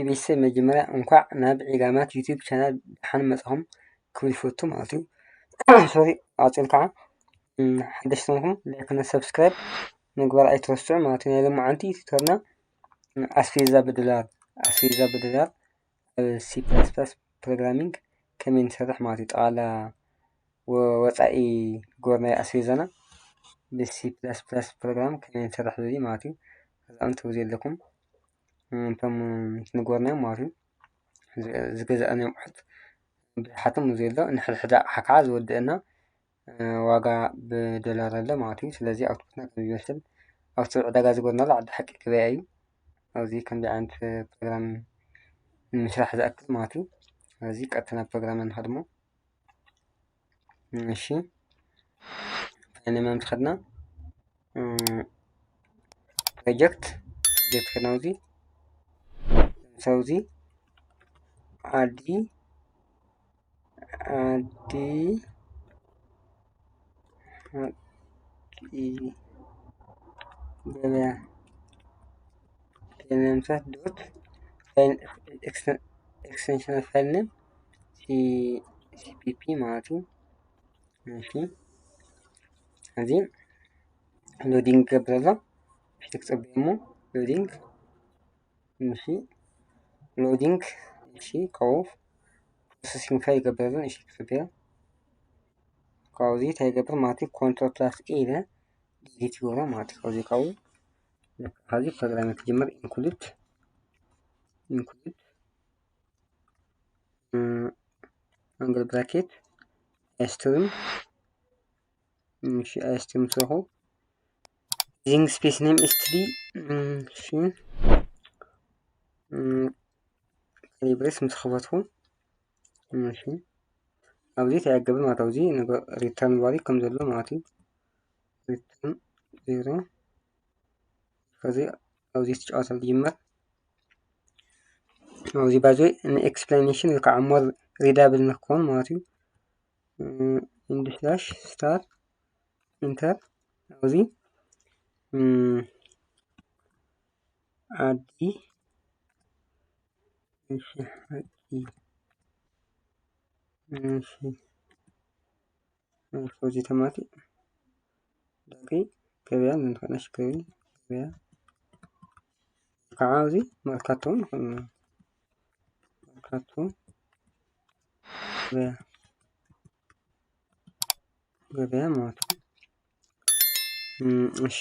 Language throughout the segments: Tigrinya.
ቤተሰብ መጀመርያ እንኳዕ ናብ ዒጋማት ዩቲዩብ ቻናል ደሓን መጻኹም ክብል ይፈቱ ማለት እዩ። ሶሪ ኣጽል ከዓ ሓደሽ ተንኩም ላይክ እና ሰብስክራይብ ምግባር ኣይትረስዑ ማለት እዩ። ናይ ሎማዓንቲ ቲቶርና ኣስፌዛ ብዶላር ኣስፌዛ ብዶላር ኣብ ሲ ፕላስ ፕላስ ፕሮግራሚንግ ከመይ ንሰርሕ ማለት እዩ። ጠቓላ ወፃኢ ግበር ናይ ኣስቤዛና ብሲ ፕላስ ፕላስ ፕሮግራም ከመይ ንሰርሕ ዝብል ማለት እዩ። ከዛ እንትቡ ዘለኩም እቶም ንግበርናዮም ማለት እዩ። ዝገዛእናዮም ኣቑሑት ብሓቶም ዘሎ ንሕድሕድ ኣቕሓ ከዓ ዝወደአና ዋጋ ብዶላር ኣሎ ማለት እዩ። ስለዚ ኣውትፑትና ከም ዝመስል ኣብቲ ዕዳጋ ዝገበርናሉ ዓዲ ሓቂ ገበያ እዩ። ኣብዚ ከምዚ ዓይነት ፕሮግራም ንምስራሕ ዝኣክል ማለት እዩ። ስለዚ ቀጥታ ናብ ፕሮግራም ንኸድሞ። እሺ ፋይል ኔም ምስ ከድና ፕሮጀክት ፕሮጀክት ከድና እዚ ሰውዚ ዓዲ ዓዲ ሓቂ ገበያ ፋይል ኔም ዶት ኤክስቴንሽናል ፋይል ኔም ሲፒፒ ማለት እዩ። እሺ እዚ ሎዲንግ ይገብር ኣሎ። እሺ ክጽበ እሞ ሎዲንግ እሺ ሎዲንግ እሺ ካብኡ ፕሮሰሲንግ ፋይል ይገብር ኣሎ። እሺ ክጽበ ካብዚ እንታይ ይገብር ማለት እዩ። ኮንትሮል ፕላስ ኤ ኢለ ዲሊት ይገብሮ ማለት እዩ። ካብዚ ካብኡ ሐዚ ፕሮግራም ክጅምር ኢንክሉድ ኢንክሉድ ኣንግል ብራኬት ኣይስትሪም እሺ ኣይስትሪም ስረኹ using space name std እሺ ካሊብሬስ ምስ ከፈትኩ እሺ ኣብዚ ተያገብር ማለት ኣብዚ ነገር ሪተርን ቫልዩ ከም ዘሎ ማለት እዩ። ሪተርን ዜሮ ከዚ ኣብዚ ትጫወት ዝጅመር ኣብዚ ባዚ ንኤክስፕላኔሽን ወይ ከዓ ሞር ሪዳብል ንክኸውን ማለት እዩ። ኢንድ ስላሽ ስታር ኢንተር ኣብዚ ዓዲ እሺ ሓቂ እሺ እዚ ተማቲ ዳቂ ገበያ ንንፈናሽ ገበያ ገበያ ከዓ እዚ መርካቶ ንኾን መርካቶ ገበያ ገበያ ማለት እዩ። እሺ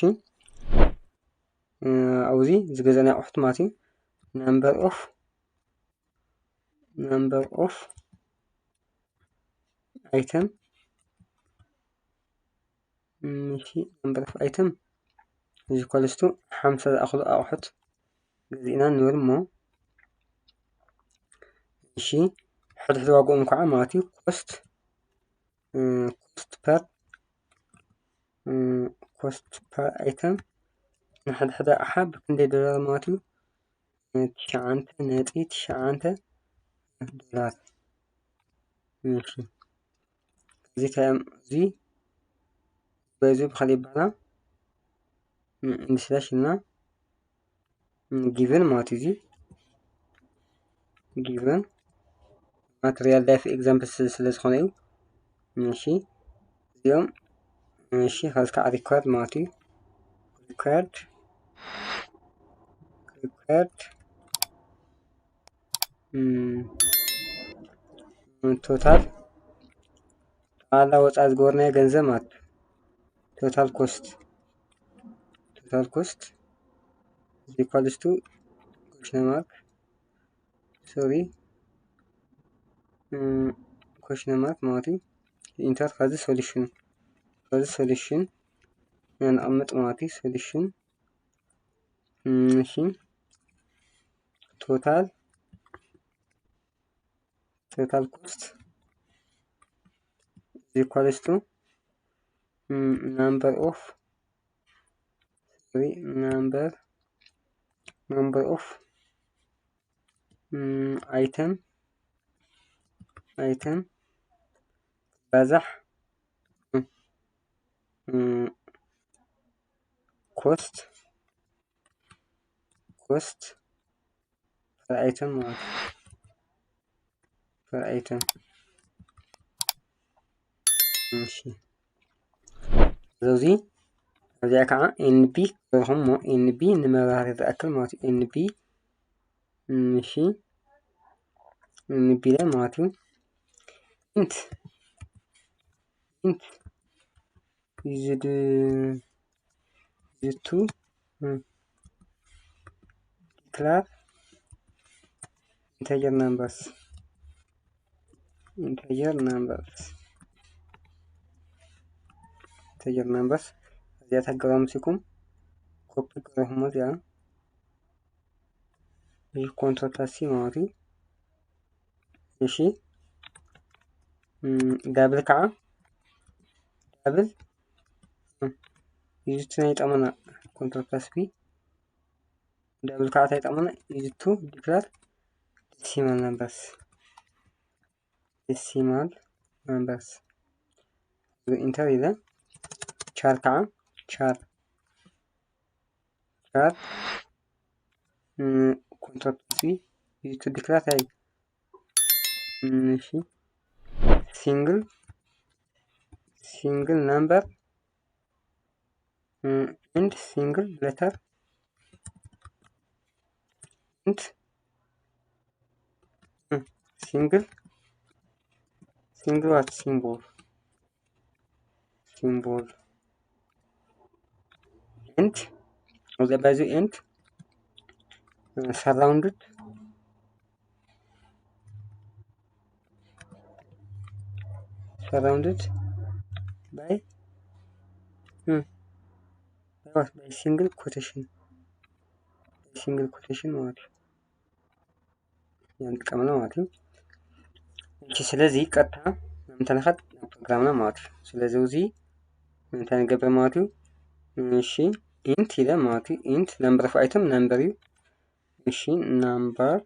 ኣብዚ ዝገዛና ኣቑሑት ማለት እዩ። ናምበር ኦፍ ናምበር ኦፍ ኣይተም እሺ number of item is equals to ሓምሳ ዝኣኽሉ ኣቑሑት ገዚእና ንብል እሞ እሺ ሕድሕድ ዋግኦም ከዓ ማለት እዩ። cost cost per cost per item ንሓድሕድ ኣቕሓ ብክንደይ ዶላር ማለት እዩ። ትሽዓንተ ነጥቢ ትሽዓንተ ዶላር እሺ እዚ ታይም እዚ በዚ ብካሊእ ይባላ ኢንድ ስላሽ እና ጊቨን ማለት እዩ። እዚ ጊቨን ማለት ሪያል ላይፍ ኤግዛምፕል ስለ ዝኾነ እዩ። እሺ እዚኦም እሺ ከዚ ከዓ ሪኳርድ ማለት እዩ። ሪኳርድ ሪኳርድ ቶታል ጠቅላላ ወፃ ዝገበርናዮ ገንዘብ ማለት እዩ። ቶታል ኮስት ቶታል ኮስት ኢኳልስ ቱ ኮሽነ ማርክ ሶሪ ኮሽነ ማርክ ማለት እዩ። ኢንተር ከዚ ሶሉሽን ከዚ ሶሉሽን ነንቐምጥ ማለት እዩ። ሶሉሽን እሺ ቶታል total cost is equals to number of sorry number number of item item ባዛሕ cost cost per item ማለት እዩ። Per item። እሺ፣ እዚ እዚኣ ከዓ ኤን ቢ ክገብርኹም እሞ፣ ኤን ቢ ንመብራህርሂ ዝኣክል ማለት እዩ። ኤን ቢ፣ እሺ፣ ኤን ቢ ኢለ ማለት እዩ። int፣ int used፣ used to፣ እ፣ declare integer numbers፣ integer numbers፣ integer numbers። እዚኣ ተገባምሲኩም ኮፒ ገርኹሞ እዚኣ። እዚ ኮንትሮል ፕላስ ሲ ማለት እዩ። እሺ፣ ም፣ ዳብል ከዓ፣ ዳብል፣ ም፣ used to ናይ ጠመና፣ ኮንትሮል ፕላስ ቢ። ዳብል ከዓ እንታይ ጠመና? Used to declare decimal numbers፣ decimal numbers። ኢንተር ኢለ፣ ቻር ከዓ፣ ቻር፣ ቻር፣ ም፣ ኮንትሮል ፕላስ ቢ፣ used to declare እንታይ? ም፣ እሺ፣ single፣ single number፣ ም፣ and single letter፣ and፣ ም፣ single፣ single what? Symbol፣ symbol። And፣ እዚ ባይዙ and፣ እ፣ surrounded፣ surrounded by፣ እ፣ by what? By single quotation፣ by single quotation ማለት እዩ። ኢና ንጥቀመሉ ማለት እዩ። እሺ፣ ስለዚ ቀጥታ ንምንታይ ንኸድ? ናብ ፕሮግራምና ማለት እዩ። ስለዚ እዚ ንምንታይ ንገብር ማለት እዩ? እሺ፣ int ኢለ ማለት እዩ። Int number of item፣ number እዩ። እሺ፣ number፣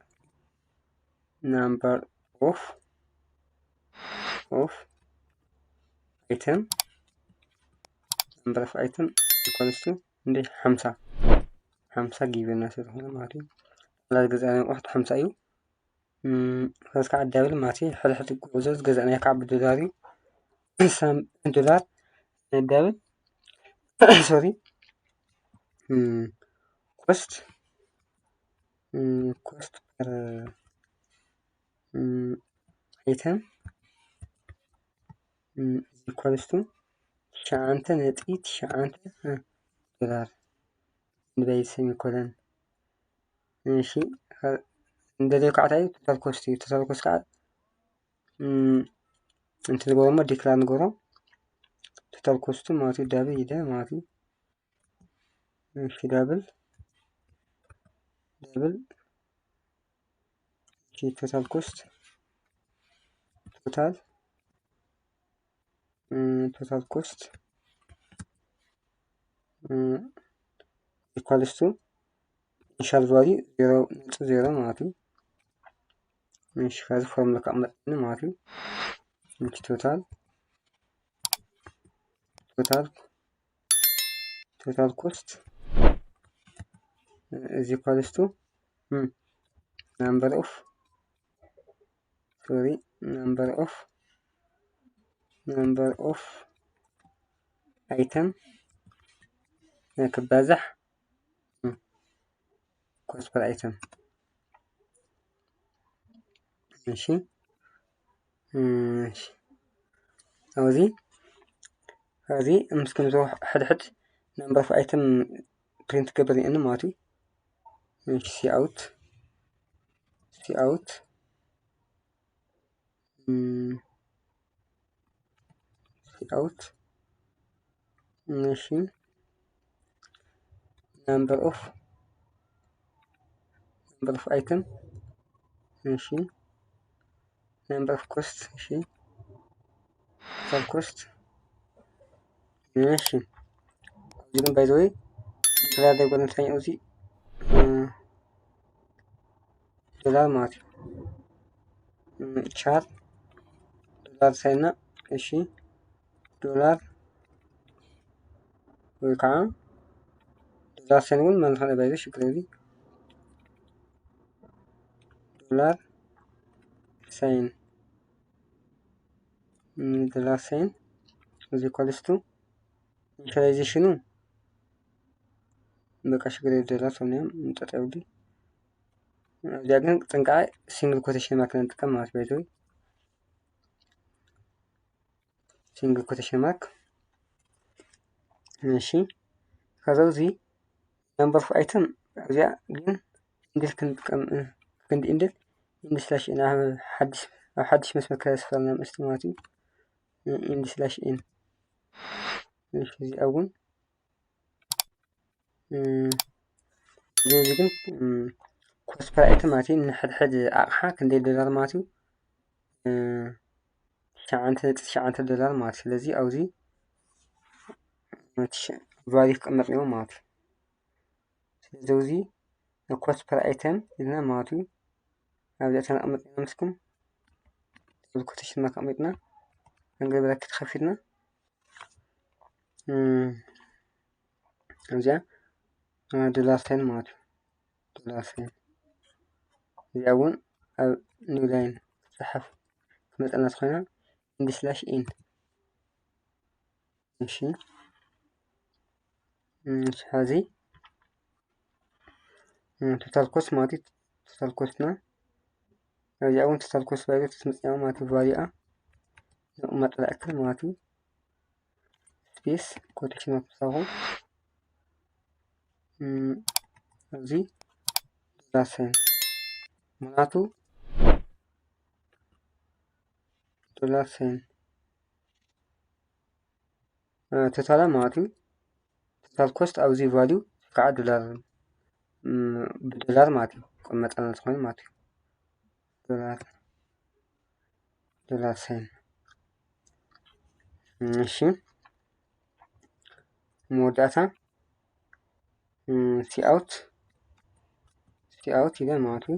number of፣ of item፣ number of item equals to እንደ ሓምሳ፣ ሓምሳ ጊብና ስለዝኾነ ማለት እዩ። ዶላር ገዛእናዮ ኣቑሑት ሓምሳ እዩ። እም፣ ከዚ ከዓ ዳብል ማለት እዩ። ሕድሕድ ጉዕዞ ዝገዛእናዮ ከዓ ብዶላር እዩ። ሳም-፣ ዶላር ዳብል፣ ሶሪ፣ እም፣ ኮስት፣ እም፣ ኮስት ፐር፣ እም፣ ኣይተም፣ እም፣ ኢዝ ኢኳልስ ቱ ትሽዓተ ነጥቢ ትሽዓተ፣ እ፣ ዶላር። ንበይ ሰሚኮለን። እሺ፣ ከ-፣ እንደልዮ ከዓ እንታይ እዩ? ቶታል ኮስት እዩ። ቶታል ኮስት ከዓ፣ እም፣ እንትን ንገብሮ እሞ ዲክላር ንገብሮ። ቶታል ኮስቱ ማለት እዩ፣ ዳብል ኢለ ማለት እዩ። እሺ፣ ዳብል፣ ዳብል፣ እሺ፣ ቶታል ኮስት፣ ቶታል፣ እም፣ ቶታል ኮስት፣ እም፣ ኢኳልስ ቱ ኢኒሻል ቫልዩ ዜሮ ነጥቢ ዜሮ ማለት እዩ። እሺ፣ ከዚ ፎርሙላ ከቕመጥኒ ማለት እዩ። እሺ፣ ቶታል፣ ቶታል፣ ቶታል ኮስት ኢዝ ኢኳልስ ቱ፣ እም፣ ናምበር ኦፍ፣ ሶሪ፣ ናምበር ኦፍ፣ ናምበር ኦፍ ኣይተም ክባዛሕ፣ እም፣ ኮስት ፐር ኣይተም። እሺ፣ እሺ። ኣብዚ፣ ኣብዚ ምስ ከምዚ ሕድሕድ ናምበር ኦፍ ኣይተም ፕሪንት ክገብር እየኒ ማለት እዩ። እሺ፣ ሲ ኣውት፣ ሲ ኣውት፣ እም፣ ሲ ኣውት፣ እሺ፣ ናምበር ኦፍ፣ ናምበር ኦፍ ኣይተም፣ እሺ፣ ናምበር ኦፍ ኮስት፣ እሺ፣ ቶታል ኮስት፣ እሺ። እዚ ግን ባይ ዘ ወይ ዶላር ዳይጎን እንታይ እዚ፣ እ፣ ዶላር ማለት እዩ። እ፣ ቻር ዶላር ሳይና፣ እሺ፣ ዶላር ወይ ከዓ ዶላር ሳይን እውን ማለት ነው። ባይ ዘ ሽግር የለውም። ዶላር ሳይን፣ ዶላር ሳይን እዚ equals to initialization ኡ በቃ ሽግር የለ ዶላር ሳይን እዮም እንጠጠብሉ። እዚኣ ግን ጥንቃ ሲንግል ኮቴሽን ማርክ ንጥቀም ማለት ቤት ወይ ሲንግል ኮቴሽን ማርክ። እሺ ከዛ እዚ number of item እዚኣ ግን ኢንድል ክንጥቀም ክንዲ ኢንድል ኢንድ ስላሽ ኢን ኣብ ሓድሽ ኣብ ሓድሽ መስመር ከስፈርና ምስቲ ማለት እዩ። ኢንድ ስላሽ ኢን እሺ እዚኣ እውን እዚ ግን ኮስት ፐር ኣይተም ማለት እዩ። ንሕድሕድ ኣቕሓ ክንደይ ዶላር ማለት እዩ? ትሽዓተ ነጥቢ ትሽዓተ ዶላር ማለት እዩ። ስለዚ ኣብዚ ቫልዩ ክቕመጥ ነይሩ ማለት እዩ። ስለዚ ኣብዚ ኮስት ፐር ኣይተም ኢልና ማለት እዩ። ኣብዚ እታ ነቕመጥ ኢና ምስኩም ኣብዚ ኮቴሽን ማርክ ኣቕሚጥና ኣንግል ብራኬት ከፊትና እዚኣ ዶላር ሳይን ማለት እዩ። ዶላር ሳይን እዚኣ እውን ኣብ ኒው ላይን ክትፅሓፍ ክትመፀና ዝኾይና ኢንድ ስላሽ ኢን እሺ እሺ ሐዚ ቶታል ኮስት ማለት እዩ። ቶታል ኮስትና እዚኣ እውን ቶታል ኮስት ቫልዩ ትመፅያ ማለት እዩ። ቫልዩኣ ነቕመጥ ዝኣክል ማለት እዩ። ስፔስ ኮቴሽን ክሳኹ እዚ ዶላር ሳይን ምክንያቱ ዶላር ሳይን ቶታላ ማለት እዩ። ቶታል ኮስት ኣብዚ ቫልዩ ከዓ ዶላር ብዶላር ማለት እዩ። መጠን ዝኾነ ማለት እዩ። ዶላር ዶላር ሳይን እሺ መወዳእታ ሲ ኣውት ሲ ኣውት ኢለ ማለት እዩ።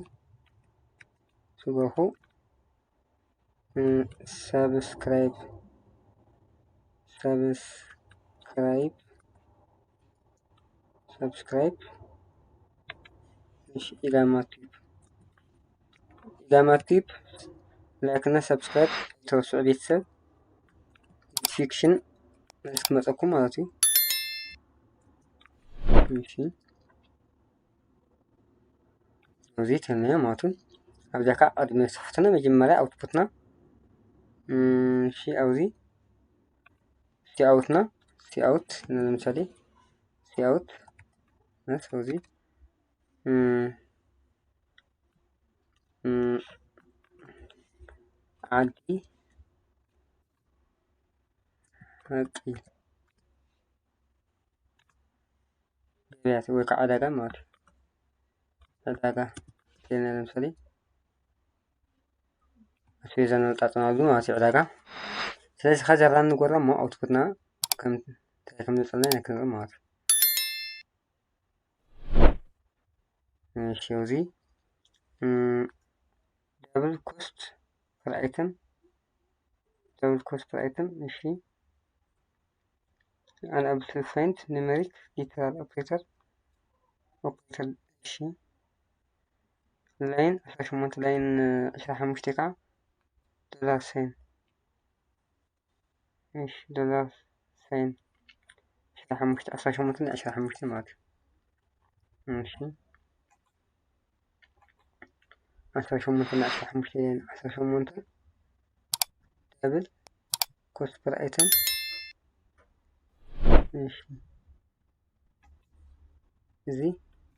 ስበኹ ሳብስክራይብ ሳብስክራይብ ሳብስክራይብ እሺ ኢላማ ቲዩብ ኢላማ ቲዩብ ላይክ እና ሳብስክራይብ ተወስዑ ቤተሰብ ኖቲፊኬሽን መልስ ክመፀኩም ማለት እዩ። እሺ ኣብዚ ተመያ ማለት እዩ። ኣብዚኣ ከዓ ቅድሚ ስፍትና መጀመርያ ኣውትፑትና እሺ ኣብዚ ሲ ኣውትና ሲ ኣውት ለምሳሌ ሲ ኣውት ነስ እዚ ዓዲ ሓቂ ገበያት ወይ ከዓ ዕዳጋ ማለት እዩ። ዕዳጋ ዜና ለምሳሌ ኣስቤዛ ነወጣጥናሉ ማለት እዩ ዕዳጋ። ስለዚ ከዚ ራን ንገብሮ እሞ ኣውትፑትና እንታይ ከም ዝመፀልና ኢና ክንርኢ ማለት እዩ። እሺ እዚ double cost per item double cost per item እሺ unable to find numeric literal operator operator እሺ line ዓሰርተ ሸሞንተ line ዓሰርተ ሓሙሽተ ከዓ ዶላር ሳይን እሺ ዶላር ሳይን ዓሰርተ ሓሙሽተ ዓሰርተ ሸሞንተ ዓሰርተ ሓሙሽተ ማለት እዩ። እሺ ዓሰርተ ሸሞንተ ዓሰርተ ሓሙሽተ ዓሰርተ ሸሞንተ double cost per item እሺ እዚ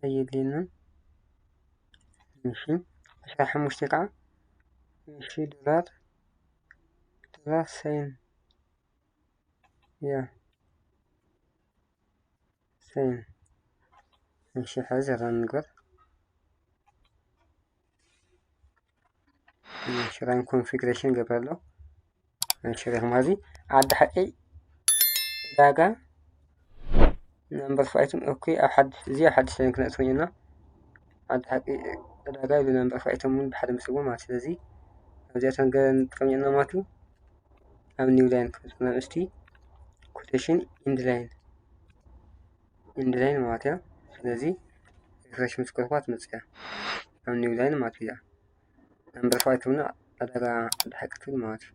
ኣየድልየናን። እሺ ዓሰርተ ሓሙሽተ ከዓ እሺ ዶላር ዶላር ሳይን ያ ሳይን እሺ ሐዚ ራን ንግበር። እሺ ራን ኮንፊግሬሽን ገብረ ኣሎ። እሺ ሪኹም ሐዚ ዓዲ ሓቂ ዕዳጋ number of item okay ኣብ ሓድሽ እዚ ኣብ ሓድሽ ላይን ክነእትዎ ኢና። ዓዲ ሓቂ ዕዳጋ ኢሉ number of item እውን ብሓደ ምስዎ ማለት ስለዚ ኣብዚኣተን ገለ ንጥቀም ኢና ማለት እዩ። ኣብ ኒው ላይን ክመፅና እስቲ ኮቴሽን ኢንድ ላይን ኢንድ ላይን ማለት እያ። ስለዚ ሪፍሬሽ ምስ ገርኳ ትመፅእ እያ ኣብ ኒው ላይን ማለት እያ። number five ና ዕዳጋ ዓዲ ሓቂ ትብል ማለት እዩ።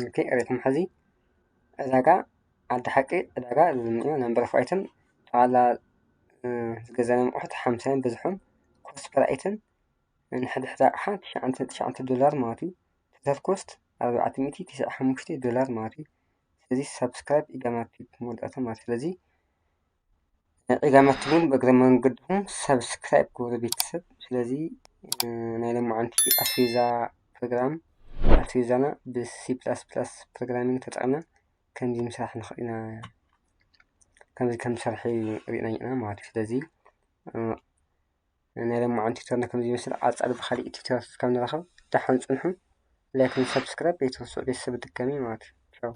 ኦኬ፣ ሪኢኹም ሕዚ ዕዳጋ ዓዲ ሓቂ ዕዳጋ ዝምንዮ number five ን ጠቕላላ ዝገዛእናዮም ኣቑሑት ሓምሳን ብዝሖም cost per item ንሕድሕድ ኣቕሓ ትሽዓተ ትሽዓተ ዶላር ማለት እዩ። total cost ኣርባዕተ ሚእቲ ተስዓን ሓሙሽተን ዶላር ማለት እዩ። ስለዚ subscribe ኢጋማ ቲፕ መወዳእታ ማለት ስለዚ ኢጋማ ቲፕ እውን ብእግረ መንገድኹም subscribe ግበሩ ቤተሰብ። ስለዚ ናይ ሎማዓንቲ ኣስቤዛ ፕሮግራም ኣስቤዛና ብ C plus plus programming ተጠቒምና ከምዚ ምስራሕ ንኽእል ኢና፣ ከምዚ ከም ንሰርሕ ርኢና ኢና ማለት እዩ። ስለዚ ናይ ሎማዓንቲ ቱቶርና ከምዚ ይመስል። ኣብ ጻዕዳ ብኻሊእ ቱቶር እስካብ ንራኸብ ደሓን ጽንሑ። ላይክ ን subscribe ኣይትረስዑ ቤተሰብ ድጋሚ ማለት እዩ። ቻው።